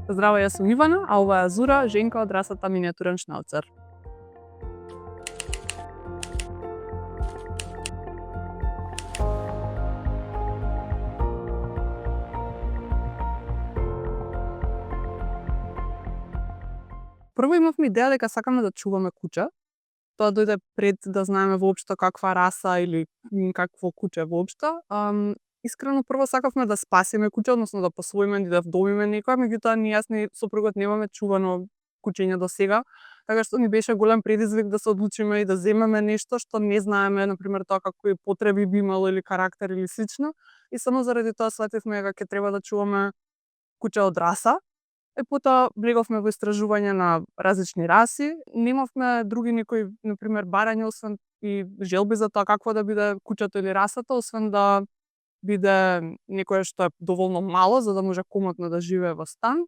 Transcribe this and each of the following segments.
Здраво, јас сум Ивана, а ова е Азура, женка од расата минијатурен шнауцер. Прво имавме идеја дека сакаме да чуваме куче. Тоа дојде пред да знаеме воопшто каква раса или какво куче воопшто. Искрено прво сакавме да спасиме куче, односно да посвоиме или да вдомиме некоја, меѓутоа ни јас ни сопругот немаме чувано кучиња до сега, така што ни беше голем предизвик да се одлучиме и да земеме нешто што не знаеме, на пример тоа какви потреби би имало или карактер или слично. И само заради тоа сфативме дека ќе треба да чуваме куче од раса. Е потоа влеговме во истражување на различни раси. Немавме други некои, на пример, барања, освен и желби за тоа какво да биде кучето или расата, освен да биде некое што е доволно мало за да може комотно да живее во стан.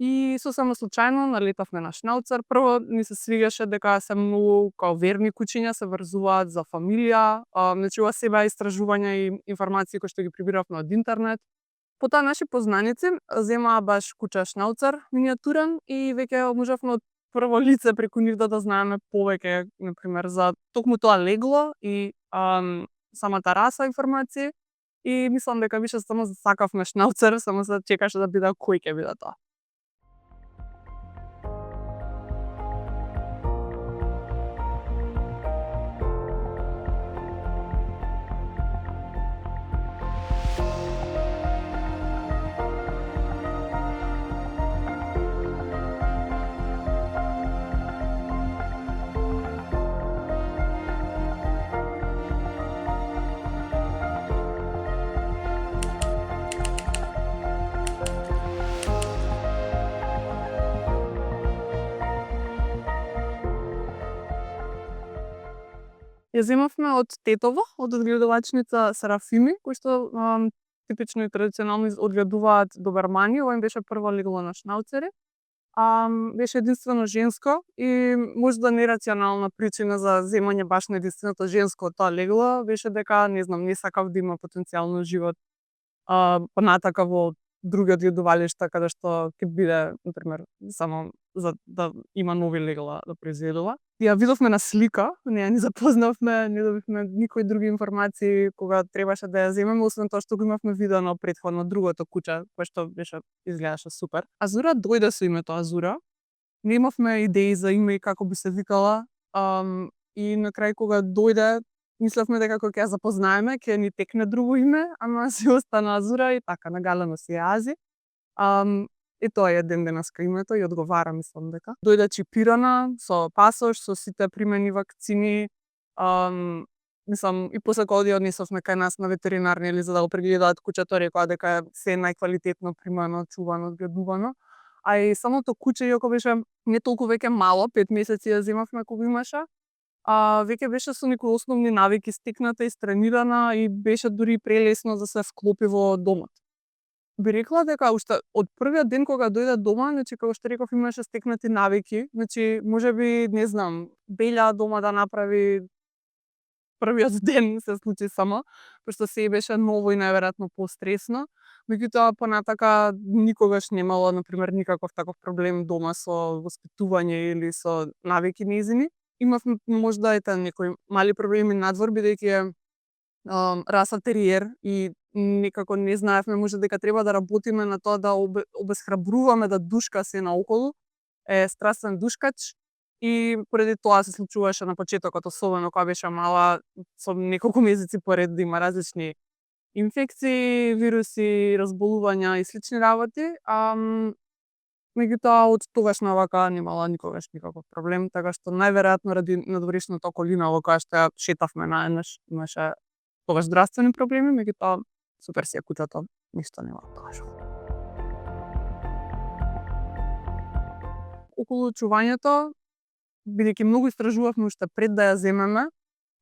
И сосема случајно налетавме на шнауцер. Прво ни се свигаше дека се многу као верни кучиња, се врзуваат за фамилија. Значи ова себе истражувања и информации кои што ги прибиравме од интернет. Потоа наши познаници земаа баш куче шнауцер минијатурен и веќе можевме од прво лице преку нив да знаеме повеќе, на пример, за токму тоа легло и самата раса информации. И мислам дека више само сакавме шнауцер, само се чекаше да биде кој ќе биде тоа. Ја земавме од тетово, од одгледувачница Серафими, кои што типично и традиционално одгледуваат добермани. Ова им беше прво легло на шнауцери. Беше единствено женско и можда нерационална причина за земање баш на единственото женско од тоа легло беше дека, не знам, не сакав да има потенцијално живот понатака во други одгледувалишта каде што ќе биде, на пример, само за да има нови легла да произведува. Ја видовме на слика, не ја ни запознавме, не добивме никои други информации кога требаше да ја земеме, освен тоа што го имавме видено претходно другото куче, кое што беше изгледаше супер. Азура дојде со името Азура. Немавме идеи за име и како би се викала. И на крај кога дојде, мислевме дека кога ќе ја запознаеме, ќе ни текне друго име, ама си остана Азура и така, нагалено си ја ази. И тоа е ден денеска името и одговара, мислам дека. Дојде чипирана, со пасош, со сите примени вакцини. Мислам, и после кога ја однесовме кај нас на ветеринарни или за да го прегледаат кучето, рекоа дека се најквалитетно примано, чувано, одгледувано. А и самото куче, иако беше не толку веќе мало, 5 месеци ја земавме кога имаше, веќе беше со некои основни навики стекната и стренирана и беше дури прелесно да се вклопи во домот. Би рекла дека уште од првиот ден кога дојде дома, значи како што реков имаше стекнати навики, значи можеби, не знам, белја дома да направи првиот ден се случи само, пошто се беше ново и најверојатно постресно. Меѓутоа понатака никогаш немало, на пример, никаков таков проблем дома со воспитување или со навики нејзини. Имавме можда некои мали проблеми надвор бидејќи е раса териер и некако не знаевме може дека треба да работиме на тоа да обесхрабруваме да душка се наоколу. Е страстен душкач и поради тоа се случуваше на почетокот, особено кога беше мала, со неколку месеци поред да има различни инфекции, вируси, разболувања и слични работи. Меѓутоа од тогаш навака немала никогаш никаков проблем, така што најверојатно ради надворешната околина во која што ја шетавме наеднаш имаше тогаш здравствени проблеми, меѓутоа супер си е куќето, ништо нема да кажам. Околу чувањето, бидејќи многу истражувавме уште пред да ја земеме,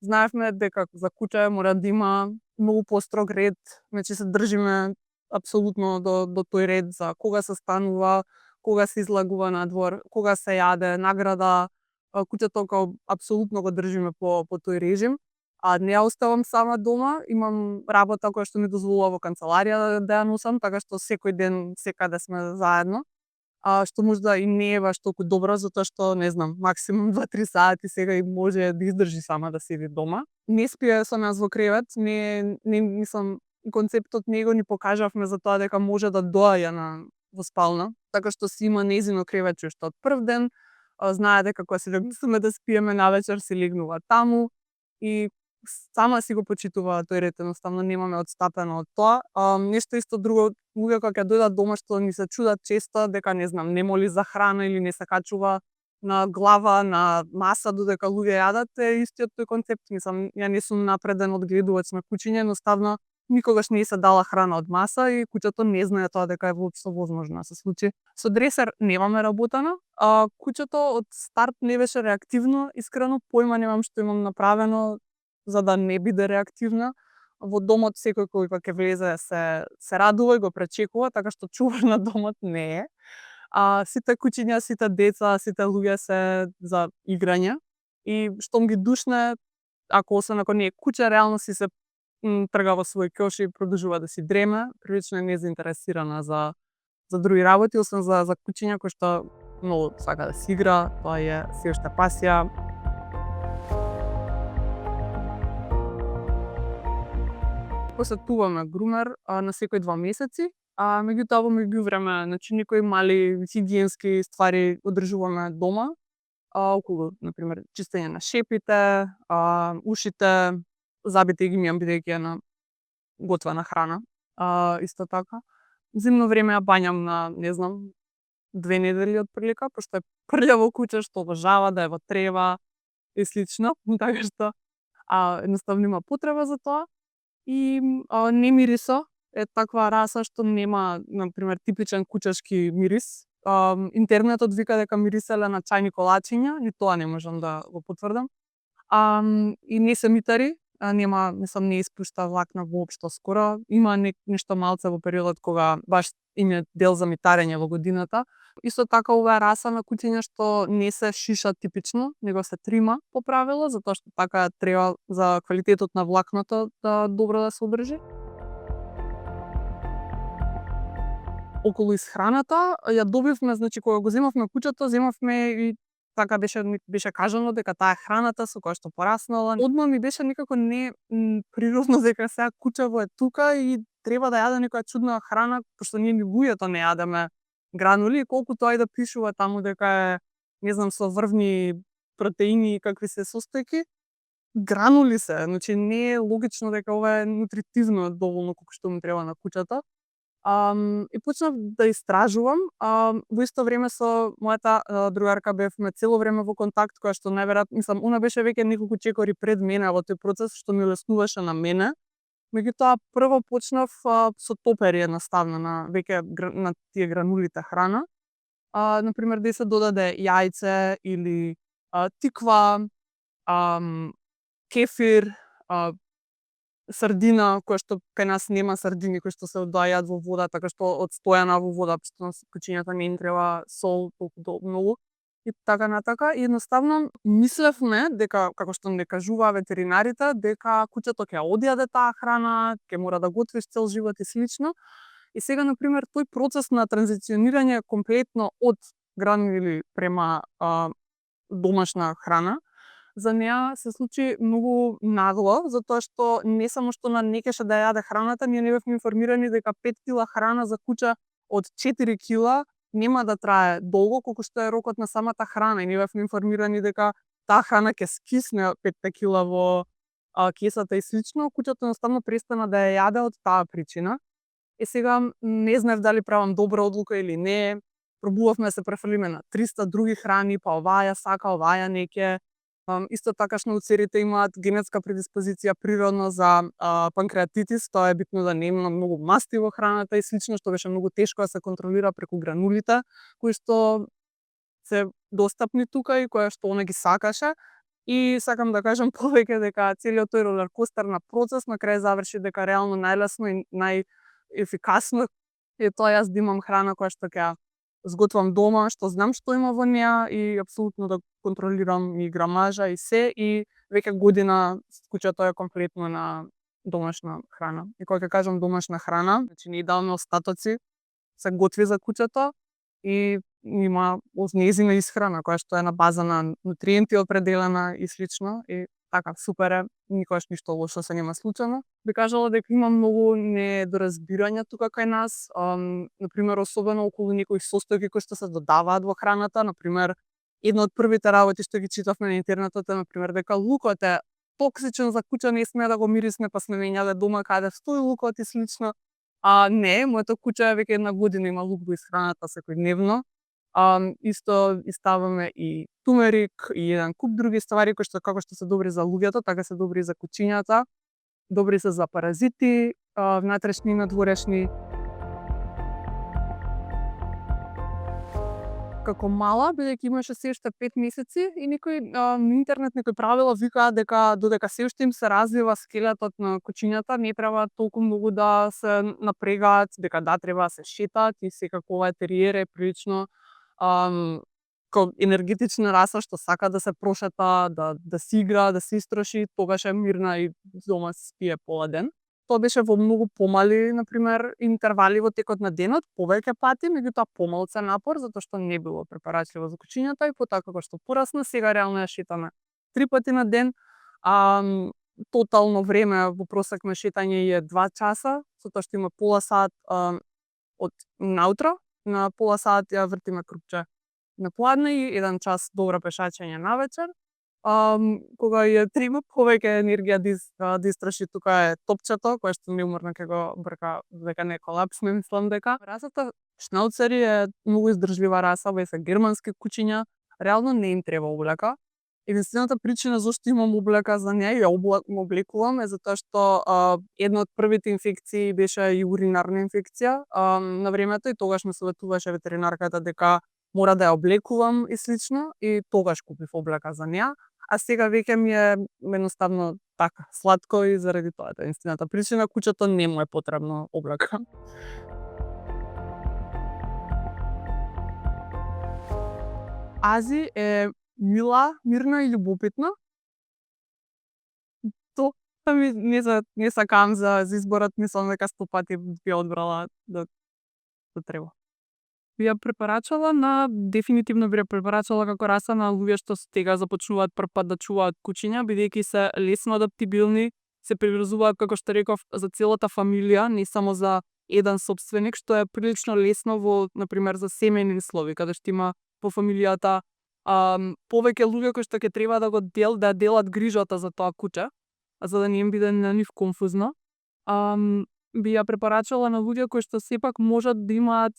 знаевме дека за куче мора да има многу построг ред, значи се држиме апсолутно до тој ред за кога се станува, кога се излагува надвор, кога се јаде, награда. Куќето као апсолутно го држиме по тој режим. А не ја оставам сама дома, имам работа која што ми дозволува во канцеларија да ја носам, така што секој ден секаде сме заедно. што можда и не е баш толку добро затоа што не знам, максимум 2-3 сати сега и може да издржи сама да седи дома. Не спие со нас во кревет, не мислам концептот него ни покажавме за тоа дека може да доаѓа во спална, така што си има нејзино кревече уште од прв ден. Знае дека кога се легнуваме да спиеме навечер си легнува таму и сама си го почитува тој ред, едноставно немаме одстапено од тоа. Нешто исто друго, луѓе кога ќе дојдат дома што ни се чудат често дека не знам, не моли за храна или не се качува на глава, на маса додека луѓе јадат, е истиот тој концепт. Мислам, ја не сум напреден одгледувач на кучиња, едноставно никогаш не ѝ се дала храна од маса и куќето не знае тоа дека е воопшто возможно да се случи. Со дресер немаме работено. Куќето од старт не беше реактивно, искрено појма немам што имам направено за да не биде реактивна. Во домот секој кој кога ќе влезе се радува и го пречекува, така што чувар на домот не е. Сите кучиња, сите деца, сите луѓе се за играње и штом ги душне, освен ако не е куќа, реално си се трга во свој ќош и продолжува да си дреме. Прилично е незаинтересирана за други работи, освен за кучиња кои што многу сака да си игра, тоа е се уште пасија. Посетуваме грумер на секои 2 месеци, меѓутоа во меѓувреме, значи некои мали хигиенски ствари одржуваме дома, околу на пример чистење на шепите, ушите, забите ги мијам бидејќи е на готвена храна. Исто така, зимно време ја бањам на, не знам, 2 недели отприлика, пошто е прљаво куче што обожава да е во трева и слично, така што едноставно има потреба за тоа. И немирисо е таква раса што нема, на пример, типичен кучешки мирис. Интернетот вика дека мириселе на чајни колачиња, ни тоа не можам да го потврдам. И не се митари, нема, мислам, не испушта влакна воопшто скоро. Има нешто малце во периодот кога баш им е дел за митарење во годината. Исто така ова е раса на кучиња што не се шиша типично, него се трима по правило, затоа што така треба за квалитетот на влакното да добро да се одржи. Околу исхраната, ја добивме, значи кога го земавме кучето, земавме и така беше кажано дека таа е храната со која што пораснала. Одма ми беше некако не природно дека сега кучево е тука и треба да јаде некоја чудна храна, пошто ние ни луѓето не јадеме гранули, и колку тоа и да пишува таму дека е, не знам, со врвни протеини и какви се состојки, гранули се, значи не е логично дека ова е нутритивно доволно колку што му треба на кучето. И почнав да истражувам. Во исто време со мојата другарка бевме цело време во контакт, која што најверојатно, мислам, она беше веќе неколку чекори пред мене во тој процес, што ми леснуваше на мене. Меѓутоа, прво почнав со топери едноставно на веќе на тие гранулите храна. На пример, да се додаде јајце или тиква, кефир, сардина, која што кај нас нема сардини кои што се одвајаат во вода, така што одстојана во вода, пошто на кучињата не им треба сол толку многу и така натака. И едноставно мислевме дека, како што не кажуваа ветеринарите, дека кучето ќе одјаде таа храна, ќе мора да готвиш цел живот и слично. И сега, на пример, тој процес на транзиционирање комплетно од гранули према домашна храна, за неа се случи многу нагло, затоа што не само што не кеше да јаде храната, ние не бевме информирани дека 5 кила храна за куча од 4 кила нема да трае долго колку што е рокот на самата храна, и не бевме информирани дека таа храна ќе скисне 5 кила во кесата и слично. Кучето едноставно престана да ја јаде од таа причина. И сега не знаев дали правам добра одлука или не. Пробувавме да се префрлиме на 300 други храни, па оваа ја сака, оваа ја не ќе. Исто така шнауцерите имаат генетска предиспозиција природно за панкреатитис, тоа е битно да не има многу масти во храната и слично, што беше многу тешко да се контролира преку гранулите, кои што се достапни тука и кои што она ги сакаше. И сакам да кажам повеќе дека целиот тој ролеркостер на процес на крај заврши дека реално најлесно и најефикасно е тоа јас да имам храна која што ќе ја сготвам дома, што знам што има во неа и апсолутно да контролирам и грамажа и се, и веќе година кучето е комплетно на домашна храна. И кога ќе кажам домашна храна, значи не даваме остатоци, се готви за кучето и има од нејзина исхрана која што е на база на нутриенти определена и слично и така супер е, никогаш ништо лошо се нема случено. Би кажала дека има многу недоразбирања тука кај нас, на пример особено околу некои состојки кои што се додаваат во храната, на пример една од првите работи што ги читавме на интернетот е на пример дека лукот е токсичен за куќа, не сме да го мирисне, па сме менјале дома каде стои лукот и слично. Не, моето куќе веќе една година има лук во исхраната секојдневно. Исто ставаме и тумерик и еден куп други ствари кои што како што се добри за луѓето, така се добри и за кучињата. Добри се за паразити, внатрешни и надворешни. Како мала, бидејќи имаше се уште 5 месеци и некои на интернет некои правила викаат дека додека се уште им се развива скелетот на кучињата, не треба толку многу да се напрегаат, дека треба да се шетаат и секако ова териер е прилично енергетична раса што сака да се прошета, да си игра, да се истроши, тогаш е мирна и дома си спие пола ден. Тоа беше во многу помали, на пример, интервали во текот на денот, повеќе пати, меѓутоа помалце напор, затоа што не било препарачливо за кучињата и потоа како што порасна, сега реално ја шетаме 3 пати на ден. Тотално време во просек на шетање е 2 часа, затоа што има пола сат од наутро, на пола сат ја вртиме крупче на пладне и 1 час добро пешачење навечер. Кога ја треба повеќе енергија да истроши, тука е топчето, кое што неуморно ќе го брка дека не колапсне, мислам дека. Расата шнауцери е многу издржлива раса, овие се германски кучиња, реално не им треба облека. Единствената причина зашто имам облека за неа и ја облекувам е затоа што една од првите инфекции беше и уринарна инфекција на времето и тогаш ме советуваше ветеринарката дека мора да ја облекувам и слично и тогаш купив облека за неа. А сега веќе ми е едноставно така сладко и заради тоа е единствената причина, куќето не му е потребно облека. Ази е мила, мирна и љубопитна. Тоа ми не сакам за изборот, мислам дека 100 пати би одбрала да треба. Би ја препарачала дефинитивно би ја препарачала како раса на луѓе што сега започнуваат првпат да чуваат кучиња, бидејќи се лесно адаптибилни, се приврзуваат како што реков за целата фамилија, не само за еден сопственик, што е прилично лесно во на пример за семејни слови, каде што има по фамилијата повеќе луѓе кои што ќе треба да делат грижата за тоа куче, за да не им биде на нив конфузно. Би ја препарачала на луѓе кои што сепак можат да имаат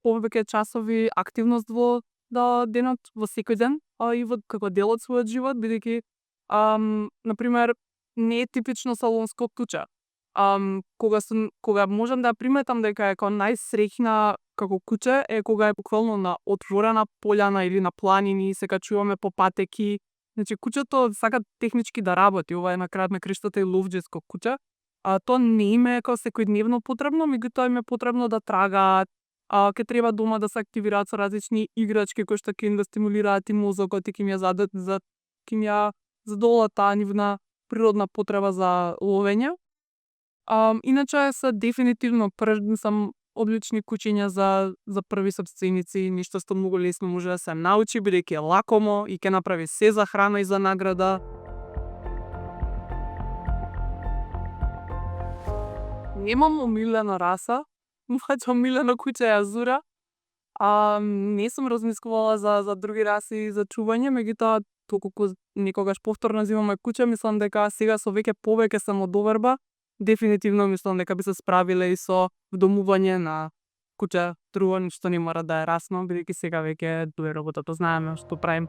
повеќе часови активност во денот, во секој ден, и во како дел од својот живот, бидејќи на пример не е типично салонско куче. Кога можам да ја приметам дека е како најсреќна како куче е кога е буквално на отворена пољана или на планини, се качуваме по патеки. Значи куќето сака технички да работи, ова е на крајот на криштата и ловџеско куче. Тоа не им е како секојдневно потребно, меѓутоа им е потребно да трагаат, ќе треба дома да се активираат со различни играчки кои што ќе им да стимулираат и мозокот и ќе им ја задоволат таа нивна природна потреба за ловење. Иначе се дефинитивно сам одлични кучиња за први сопственици, ништо што многу лесно може да се научи, бидејќи е лакомо и ќе направи се за храна и за награда. Немам омилена раса, моето омилено куче е Азура. Не сум размислувала за други раси за чување, меѓутоа доколку некогаш повторно земаме куче, мислам дека сега со повеќе самодоверба, дефинитивно мислам дека би се справиле и со вдомување на куче друго, што не мора да е расно, бидејќи сега веќе дуе работата, знаеме што правим.